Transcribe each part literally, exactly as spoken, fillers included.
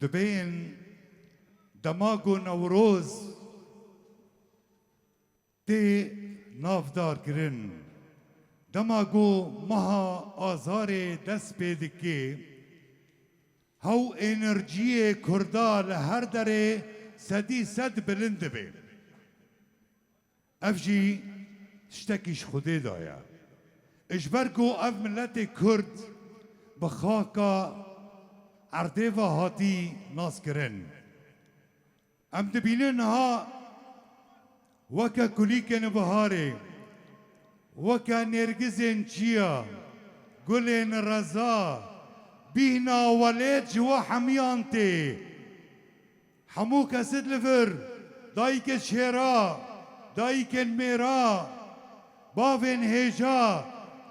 Dibên dema ku Newroz tê navdarkirin, dema ku meha Azarê dest pê dike, hew enerjiyê Kurda li her derê sedî sed bilind dibe. Ev jî tiştekî ji Xwedê de ye. Ji ber ku ev miletê Kurd bi xaka erdê ve hatî naskirin. Em dibînin niha weke kulîkên biharê, weke nêrgizên çiya, gulên reza, bîhna welêt ji we hemiyan tê. Hemû kesit li vir, dayikê şêra, dayikên mêra, bavên hêja,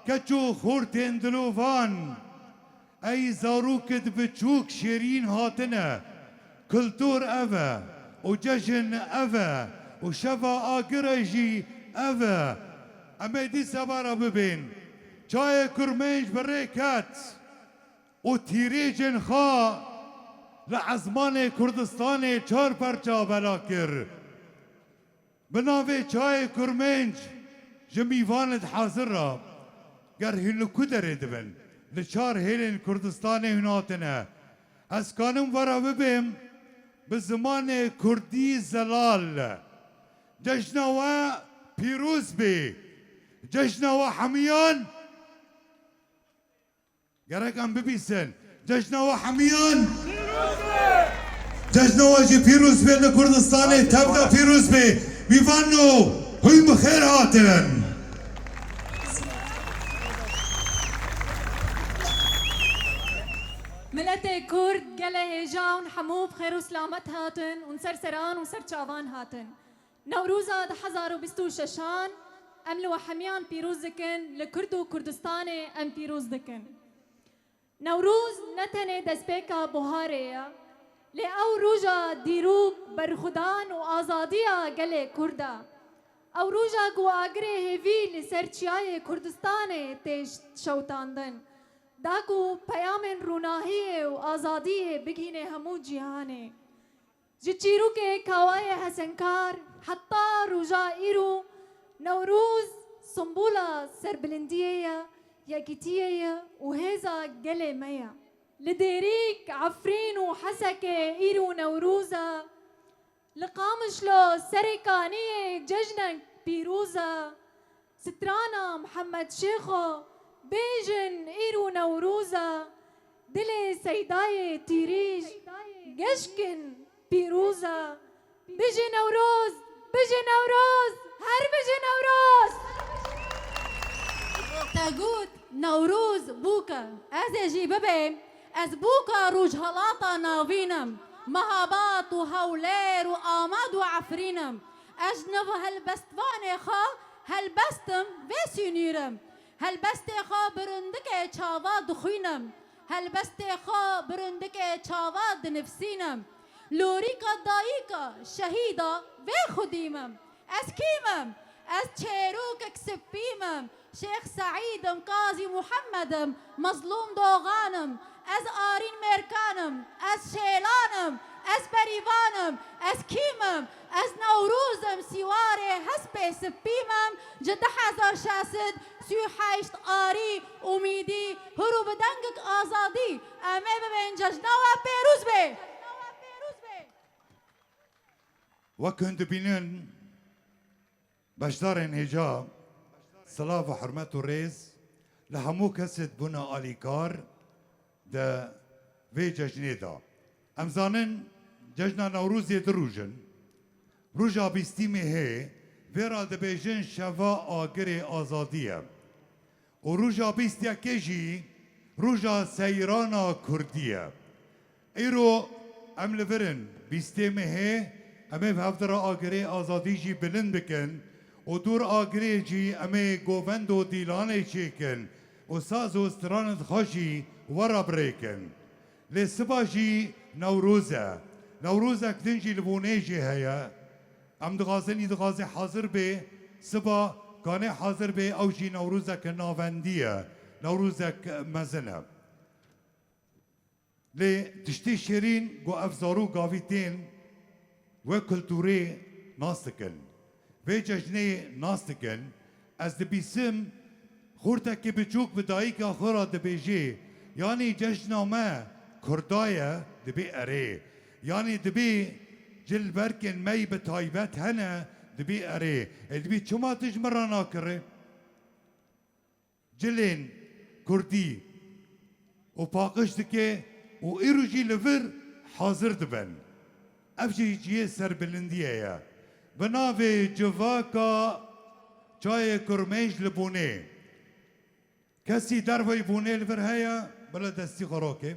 keç û xortên dilovan. Ey zarokid biçûk şêrîn hatine. Kultur ev e û cejin ev e û şeva Agirê jî ev e. Em ê dîsa bara bibên. Çayê Kurmênc bi rê ket û tîrêcên xwe li ezmanê Kurdistanê çar perça bela kir. Bi navê Çayê Kurmênc ji mîvanê di hazir re, ger hûn li ku derê dibin, li çar hêlên Kurdistanê hûn hatine. Ez kanim we re bibêm bi zimanê kurdî zelal. Cejna we pîroz bê. Cejna we hemiyan. Gerek em bibîsin. Cejna we hemiyan. Cejna we jî pîroz be li Kurdistanê, tev de pîroz be. Mîvano, hûn bi xêr hatin. Miletê Kurd, gelê hêja hûn hemû bi xêr û selamet hatin, hûn ser seran û ser çavan hatin. Newroza du hezar û bîst û şeşan em li we hemiyan pîroz dikin, li Kurd û Kurdistanê em pîroz dikin. Newroz ne tenê destpêka buharê ye, lê ew roja dîrok, berxwedan û azadiya gelê Kurd e. Ew roja ku agirê hêvî li ser çiyayê Kurdistanê tê şewitandin, da ku peyamên ronahiyê û azadiyê bigihîne hemû cîhanê. Ji çîrokê Kawayê Hesenkar heta roja îro, Newroz simbola serbilindiyê ye, yekîtiyê ye û hêza gelê me ye. Li Dêrîk, Efrîn û Hesekê îro Newroz e. Li Qamişlo, Serêkaniyê cejnek pîroz e. Strana Mihemed Şêxo, bêjin îro Newroz e. Dilê Seydayê Tîrîj, geşkin pîroz e. Bijî Newroz, bijî Newroz, her bijî Newroz! Te got Newroz bûk e, ez ê jî bibêm, ez bûka Rojhelata Navîn im, Mehabad û Hewlêr û Amad û Efrîn im. Ez ji nav helbestvanê xwe helbest im vê sînûr im. Helbestê xwe bi rindikê çava dixwînim. Helbestê xwe bi rindikê çava dinivsînim. Lorîka dayika şehîda vê xwedî me. Ez kî me? Ez çêrokek spî me. Şêx Seîd im, Qazî Muhammed im, Mezlûm Doxan im. Ez Arîn Mêrkan im. Ez Şêlan im. Ez Berîvan im. Ez kî me? Ez Newroz im, sîwarê hespê spî me. Ji du hezar şeş sed sî û heşt arî, umîdî, hur û bi dengek azadî. Em ê bibên cejna we pêroz be. Wek hûn dibînin, beşdarên hêja, silav û hurmet û rêz li hemû kesê dibûne alîkar di vê cejnê de. Em zanin cejna Newrozê du roj in. Roja bîstî mehê, vê re dibêjin şeva agirê azadî ye. Û roja bîst yekê jî roja seyrana kurdî ye. Îro em li vir in, bîstê mehê, em ê bi hev de re agirê azadî jî bilind bikin û dûr agirê jî em ê govend û dîlanê çêkin û saz û stranên xwe jî we re birêkin. Lê siba jî Newroz e. Newrozek din jî li Wanê jî heye. Em dixwazin, î dixwaze hazir bê, siba kanê hazir bê, ew jî Newrozeke navendî ye, Newrozek mezin e. Lê tiştê şêrîn ku ev zarok gavî tên, wek kulturê nas dikin, vê cejnê nas dikin. Ez dibîsim, xortekî biçûk bi dayika xwe re dibêjê, yanî cejna me kurda ye, dibê erê. Yanî dibê cilberkên me yî bi taybet hene, dibê erê. Ê dibê çima tu ji min re nakirê? Cilên kurdî û paqij dike û îro jî li vir hazir dibin. Ev jî cihê serbilindiyê ye. Bi navê Civaka Çayê Kurmêj li Bonê. Kesî derveyî Bonê li vir heye, bila destî xwe rake.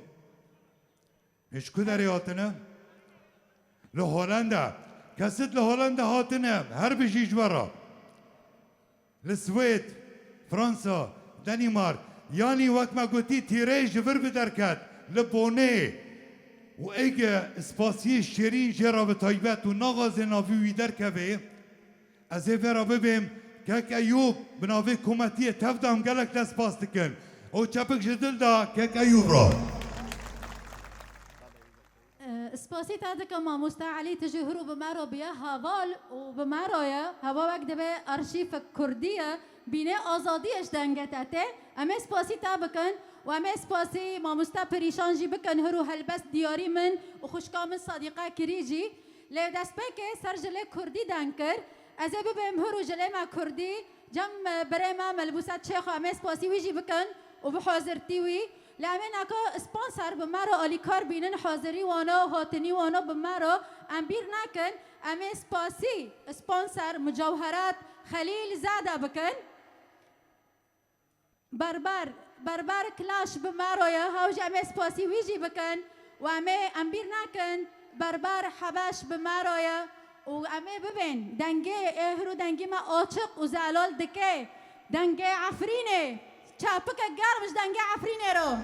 Ji ku derê hatine? Li Holanda. Kesit li Holanda hatine. Her bijî ji we re. Li Swêd, Fransa, Danîmark, yanî wek me gotî tîrê ji vir bi derket. Li Bonê. Û êge spasiyê şêrîn jê re bi taybet û naxwaze navî wî derkeve. Ez ê vê re bibêm, kek Eyûb, bi navê kometiyê tev de em gelek te spas dikin. Ew çepik ji dil da kek Eyûb re. Spasî te dikim mamoste Elî, tu jî hiro bi me re bûye heval û bi me re ye. Heval wek dibe arşîvek kurdî ye. Bînê azadiyê ji denge te tê. Em ê spasî te bikin û em ê spasî mamoste Pirîşan jî bikin, hiro helbest diyarî min û xwişka min Sadîqe Kirî jî. Lê destpêkê ser jilê kurdî deng kir. Ez ê bibêm hiro jilê me kurdî, cem, e, birê me Melbûset Şêxo, em ê spasî wî jî bikin û bi hazirtî wî. Lê em ê naka sponsor bi me re alîkar bînin, hazirî wana, hatinî wana bi me re. Em bîr nekin, em ê spasî sponsor Mucewherat Xelîl Zade bikin. Berber, Berber Clash bi me re ye, hew jî em ê spasî wî jî bikin û em ê, em bîr nekin, Berber Hebeş bi me re ye û em ê bibên dengê ê hiro dengî me açiq û zelal dike. Dengê Efrînê, çapike germ ji dengê Efrînê re.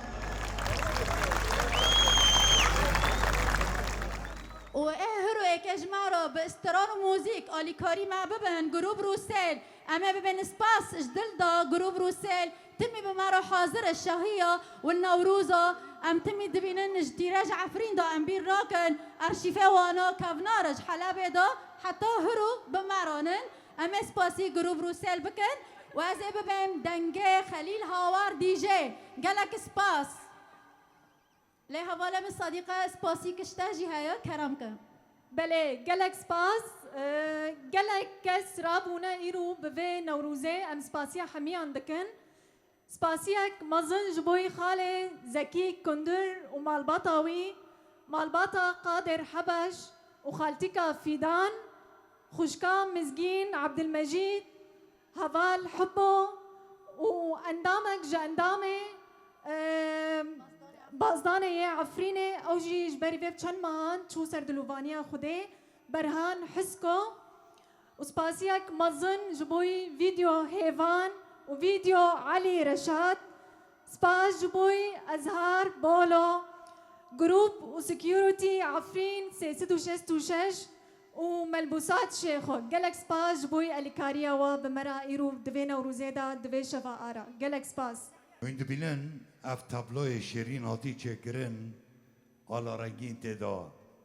Û ê hiro êke ji me re bi stran û muzîk alîkarî me bibin, Grûp Rûsel. Em ê bibên spas ji dil da Grûp Rûsel, timî bi me re hazir e şahiya û Newroza. Em timî dibînin ji tîre ji Efrîn da, em bîr nakin, arşîfê wana kevnar e ji Helebê da, heta hiro bi me re nin. Em ê spasî Grûp Rûsel bikin û ez ê bibêm dengê Xelîl Hawar D J. Gelek spas. Lê hevalê min Sadîqe, spasî kişte jî heye, kerem ke. Belê, gelek spas. Ee, gelek kes rabûne îro bi vê Newrozê, em spasiya hemiyan dikin. Spasiyek mezin ji bo xalê Zekî Kundur û malbata wî, malbata Qadir Hebeş û xaltîka Fîdan, xwişka Mizgîn Abdilmecîd, heval Hubbo û endamek ji endamê, e, Bazdanê yê Efrînê, ew jî ji berî vê çend mehan çû ser dilovaniya Xwedê, Berhan Hisko. Û spasiyek mezin ji bo Vîdeo Hêvan û Vîdeo Elî Reşad. Spas ji bo Ezhar Bolo, Grûp û Security Efrîn sê sed û şêst û şeş û Melbûsat Şêxo. Gelek spas ji bo alîkariya we bi me re îro di vê Newrozê de, di vê şeva ara. Gelek spas. Hûn dibînin ev tabloyê şêrîn hatî çêkirin, ala rengîn tê de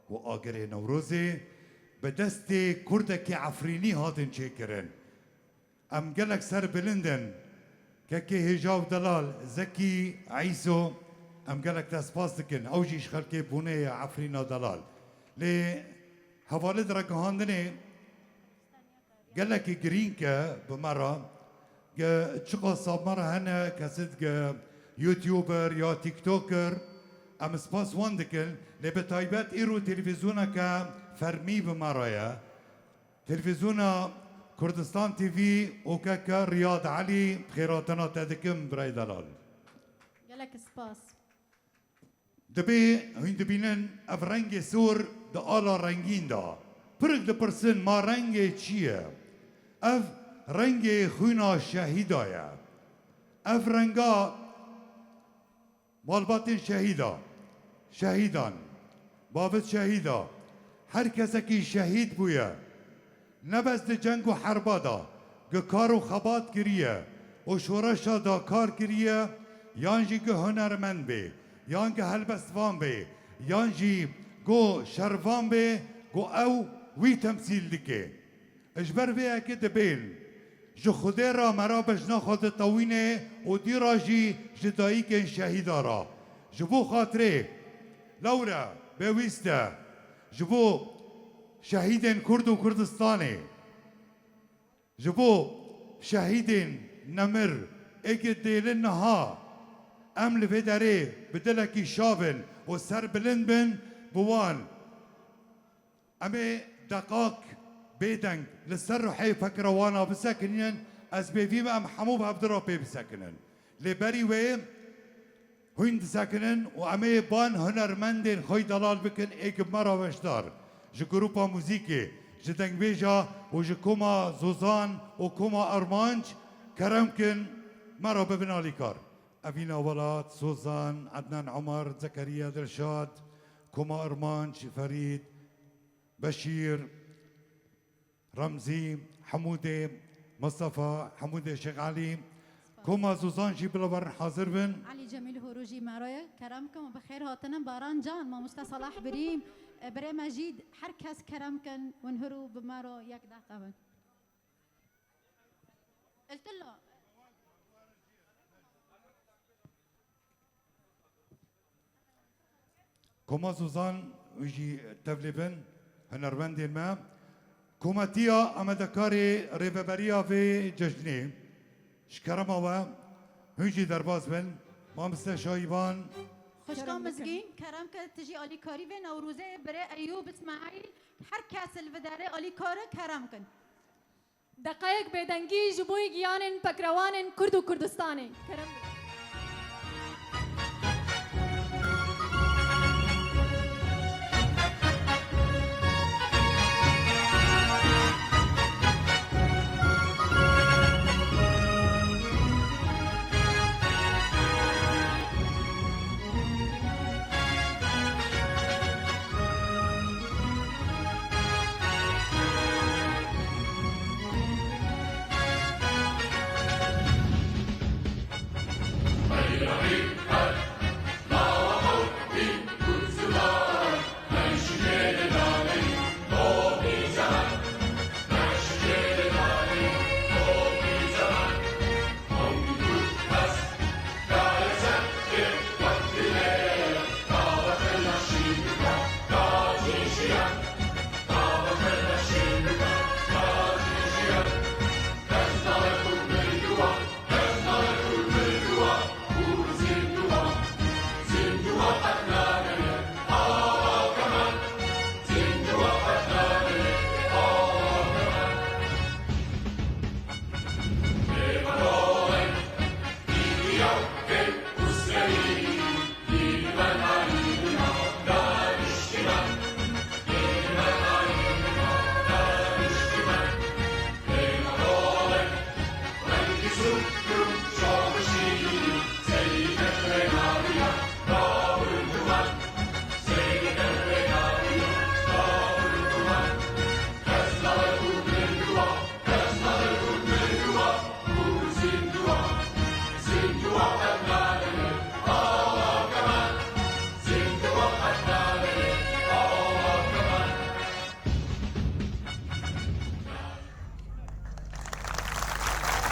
ku agirê Newrozê bi destê kurdekî Efrînî hatin çêkirin. Em gelek serbilind in. Kekê hêja û delal Zekî Eyso, em gelek te spas dikin. Ew jî ji xelkê Bonê ye, Efrîna delal. Lê hevalê di ragihandinê gelekî girîng e bi me re. Ge çiqas me re hene, kesê ge YouTuber ya TikToker, em spas wan dikin. Lê bi taybet îro televîzyoneke fermî bi me re ye. Televîzyona Kurdistan T V û keke Riyad Elî, bi xêrhatina te dikim, birayê delal. Gelek spas. Dibê hûn dibînin ev rengê sor di ala rengîn de. Pirik dipirsin, ma rengê çi ye? Ev rengê xwîna şehîda ye. Ev renga Malbatên şehîda, şehîdan, bavit şehîda, her kesekî şehîd bûye. Ne bes di ceng û herba de, gi kar û xebat kiriye û şoreşa de kar kiriye, yan jî gi hunermend bê, Yan ku helbestvan bê, yan jî ku şervan bê, ku ew wî temsîl dike. Ji ber vê yekê dibên ji Xwedê re me re bejna xwe ditewîne û dî re jî ji dayikên şehîda re. Ji bo xatirê lewre pêwîst e ji bo şehîdên Kurd û Kurdistanê. Ji bo şehîdên nemir ê ku dêlin niha em li vê derê bi dilekî şa bin û serbilind bin, bi wan em ê deqak bêdeng li ser ruhê pekrewana bisekinînin, ez bêvî me em hemû bi hevdu re pê bisekinin. Lê berî wê Hûn disekinin û em ê ban hunermendên xwe yî delal bikin ê ku me re beşdar ji grupa muzîkê, ji dengbêja û ji koma Zozan û koma Armanc kerem kin me re bibin alîkar. Evîna Welat, Zozan, Ednan Omer, Zekeriya Dilşad, koma Armanc, Ferîd, Beşîr, Remzî, Hemûdê, Mistefa, Hemûdê Şêx Elî, koma Zozan jî bila werin hazir bin. Elî Cemîl Hûrû jî me re ye. Kerem kin û bi xêr hatinin. Baran Can, mamoste Salah Birîm, e, birê Mecîd, her kes kerem kin, hûn hûrû bi me re yek deqe bin. Iltilla. Koma Zozan, wî jî tevlê bin, hunermendên me. Kometiya amadekarê rêveberiya vê cejnê, ji kerema we, hûn jî derbas bin. Mamoste Şahîban. Xwişka Mizgîn, kerem ke tu jî alîkarî vê Newrozê birê Eyûb Îsmaîl, her kes li vê derê alîkar e, kerem kin. Deqeyek bêdengî ji bo giyanên pekrewanên Kurd û Kurdistanê. Kerem bikin.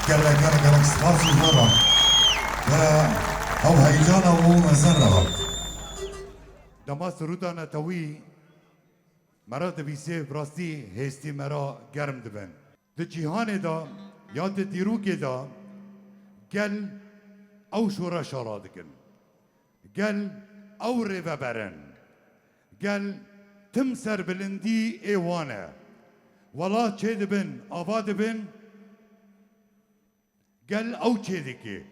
Gelek, gelek, gelek spas ji we re. Bi ew heyecana û mezin re hat. Dema sirûda netewî me re dibîsê, bi rastî hêstî me re germ dibin. Di cîhanê de ya di dîrokê de gel ew şoreşa radikin. Gel ew rêveber in. Gel tim serbilindî ê wan e. Welat çêdibin, ava dibin. Gel ew çêdike.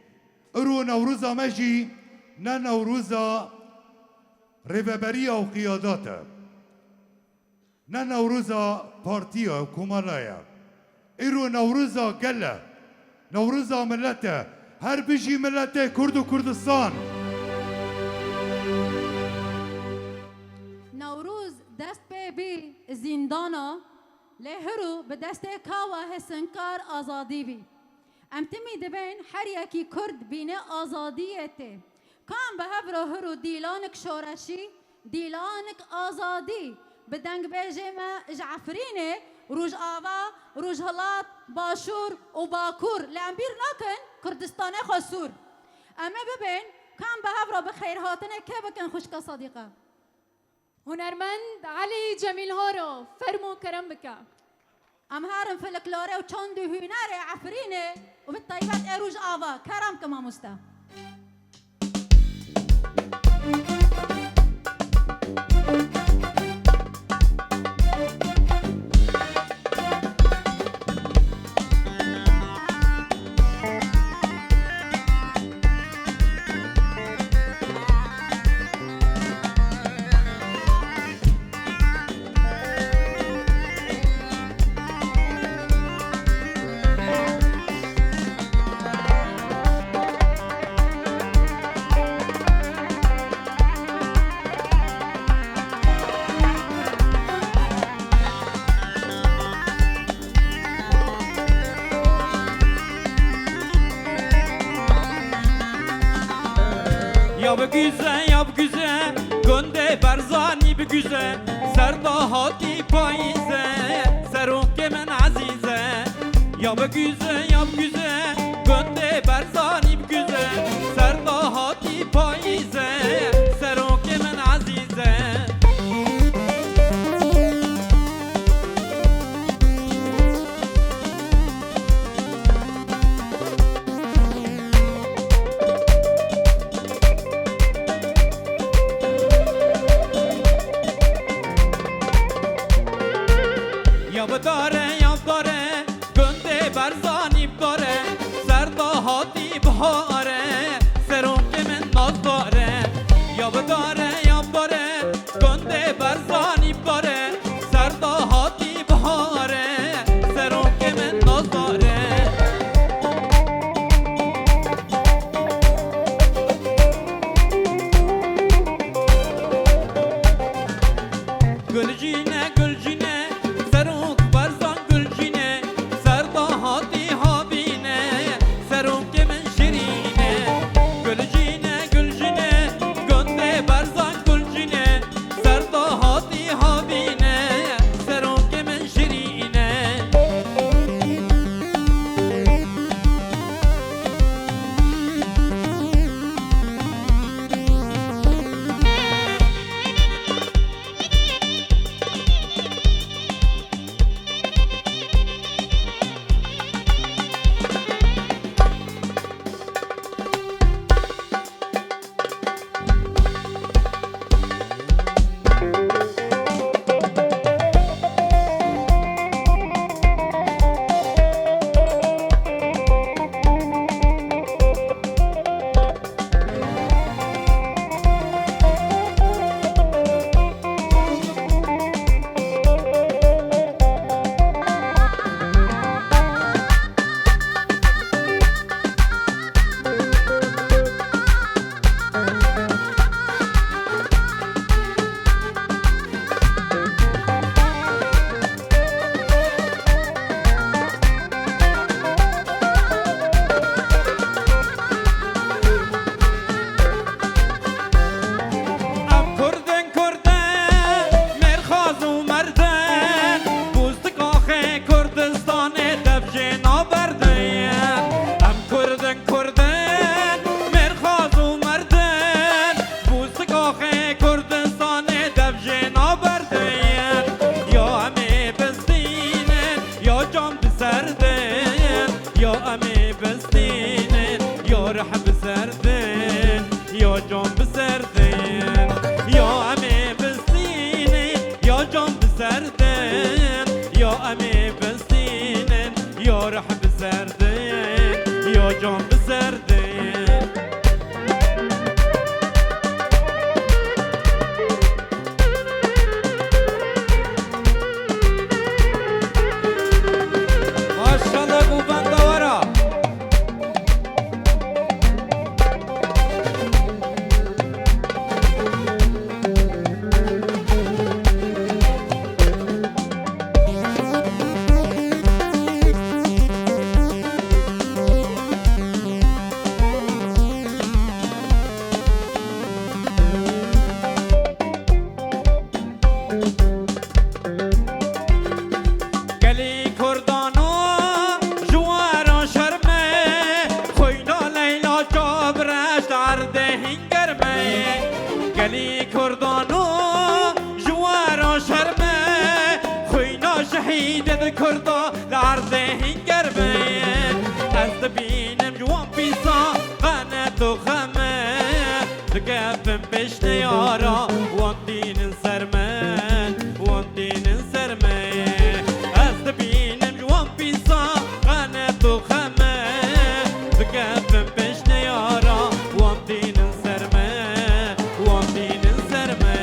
Îro Newroza me jî ne Newroza rêveberiya û qiyadat e. Ne Newroza partiya û komela ye. Îro Newroza gel e. Newroza milet e. Her bijî miletê Kurd û Kurdistan. Newroz dest pê bî zîndana, lê hiro bi destê kawa hesinkar azadî bî. Em timî dibên her yekî Kurd bîne azadiyê tê. Kan bi hev re hir û dîlanik şoreşî, dîlanik azadî bi dengbêjê me ji Efrînê, Rojava, Rojhilat, Başûr û Bakur, lê em bîr nakin Kurdistanê xwe sûr. Em ê bibên, kan bi hev re bi xêrhatinê kê bikin xwişka Sedîqe? Hunermend Elî Cemîl Horo, fermo kerem bike. Em herin folklorê û çand û hunerê Efrînê û bi taybet ê Rojava. Kerem ke mamoste. Ya bi güze, ya bi güze, gundê Berzanî bi güze, serda hatî payîze, serokê min ezîze. Ya bi güze, ya bi güze, gundê Berzanî bi güze, serda hatî payîze, serokê min ezîze. Ya bi dare, ya bi dare, gundê Berzanî bi dare, serda hatî bihare, serokê min nazdare. Ya bi dare, ya bi dare, gundê Berzanî bi dare, serda hatî bihare, serokê min nazdare. Gulcîne, Gulcîne, serok Berzan Gulcîne, serda hatî havîne, serokê min şirîne. Gulcîne, Gulcîne, gundê Berzan Gulcîne, serda hatî havîne, serokê min şirîne. Gelî Kurdano ji we re şerm e, xwîna Leyla Cabreş li erdê hîn germ e. Gelî Kurdano ji we re şerm e, xwîna şehîdê di Kurda li erdê hîn germ e. Ez dibînim ji wan pîsa qenet û xem e, dikevim pêş neyara wan tînin ser me, wan tînin ser me. Ez dibînim ji wan pîsa qenet û xem e, dikevim pêş neyara wan tînin ser me, wan tînin ser me.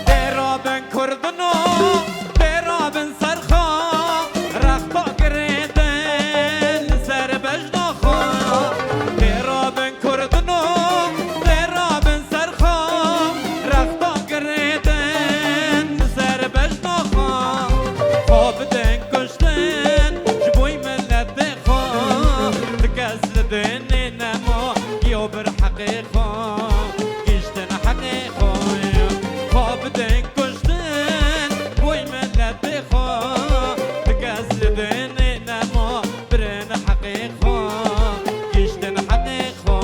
Têra bin Kurdino, têra bin serxa, rexta girêdin li ser bejna xwe. Têra bin Kurdino, têra bin serxa, rexta girêdin li ser bejna xwe. Xwe bidin kuştin ji bo miletê xwe, ti kes li dinê nema, yo bir heqê xwe, giştin heqê xwe. Xwe bidin kuştin bo miletê xwe, ti kes li dinê nema, birin heqê xwe, giştin heqê xwe.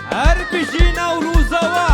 Her bijî Newroza we.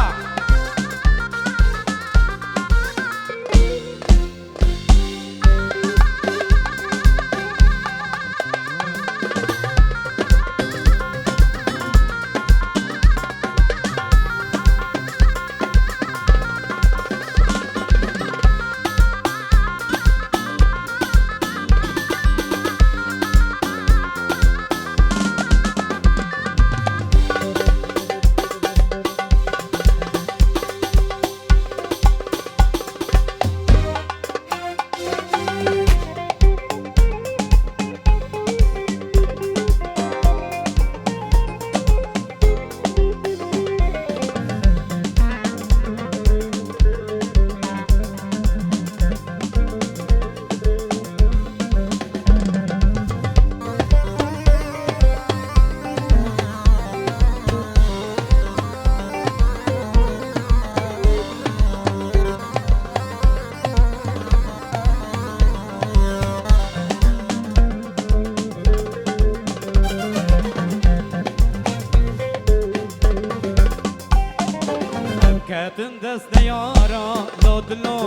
Em ketin dest neyara, lo dilo,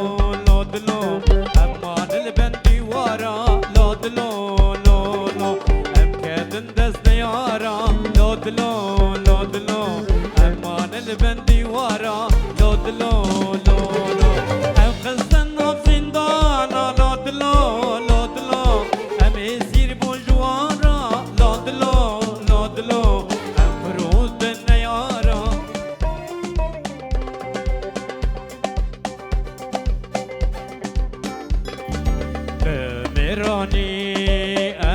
lo dilo. Em mane li ben dîwara, lo dilo, lo, lo. Em ketin dest neyara, lo dilo, lo dilo. Em mane li ben dîwara, lo dilo, lo, lo. Em xistin nav zîndana, lo dilo, lo dilo. Em êsîr bûn ji wan re, lo dilo, lo dilo. Em firûtin neyara. Bi mêranî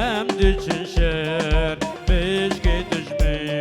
em diçin şer, pişkê dijmin.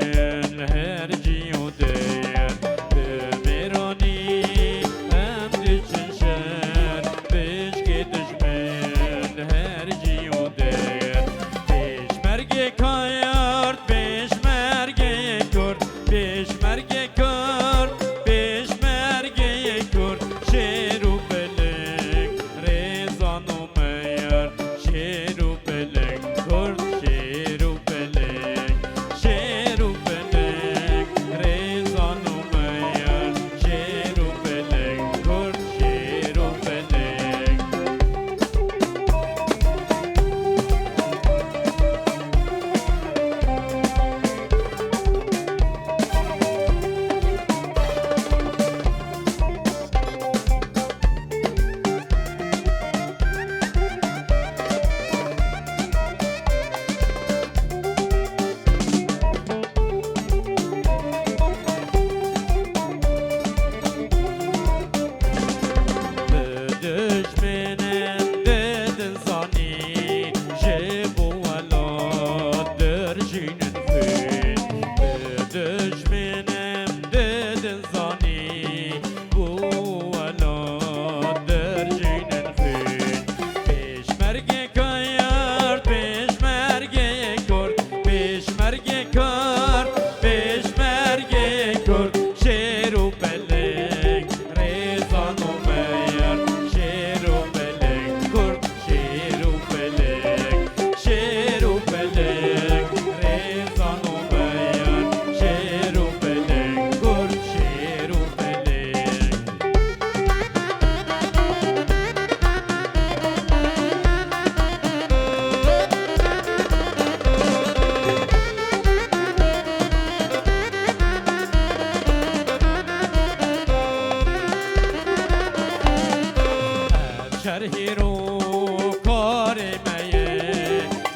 Bi dijminim didin zanî, bû welat derjînin xwîn. Pêşmergê Kurd, pêşmergê Kurd, pêşmergê Kurd, pêşmergê Kurd, şêr û pelek, rêzan û meyar, şêr û pelek, Kurd, şêr û pelek, şêr û pelek, rêzan û meyar, şêr û pelek, Kurd, şêr û pelek. Ev şer hîro karê me ye,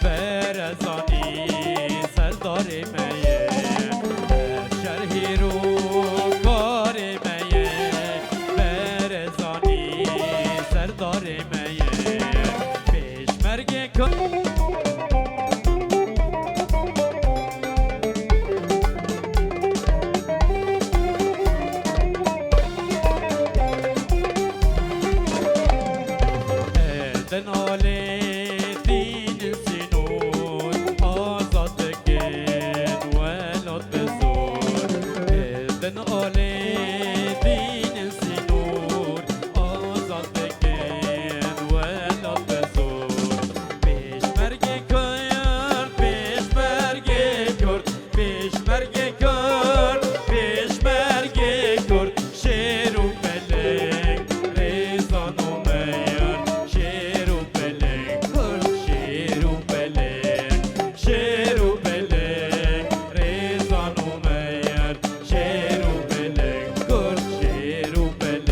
berezanî serdarê me ye. Ev şer hîro karê me ye, berezanî serdarê me ye. Pêşmergê Kurd. Din alê dîn sînor, azad dikin welat bi zor. Din alê dîn sînor, azad dikin welat bi zor. Pêşmergê Kurd, pêşmergê Kurd, pêşmergê Kurd, pêşmergê Kurd, şêr û pelek, rêzan û meyar, şêr û pelek, Kurd, şêr û pelek, şêr û pelek, rêzan û meyar, şêr û pelek, Kurd, şêr û pelek.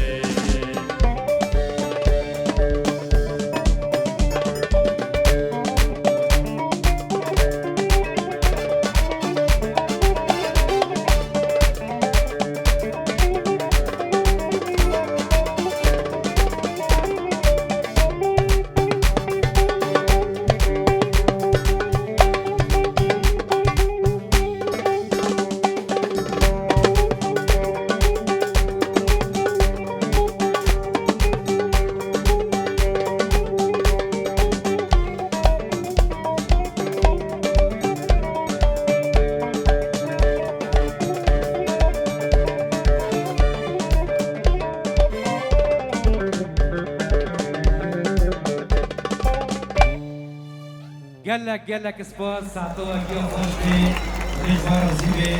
Gelek, gelek spas, saeta we giya xweş bê, Xwedê ji we razî bê.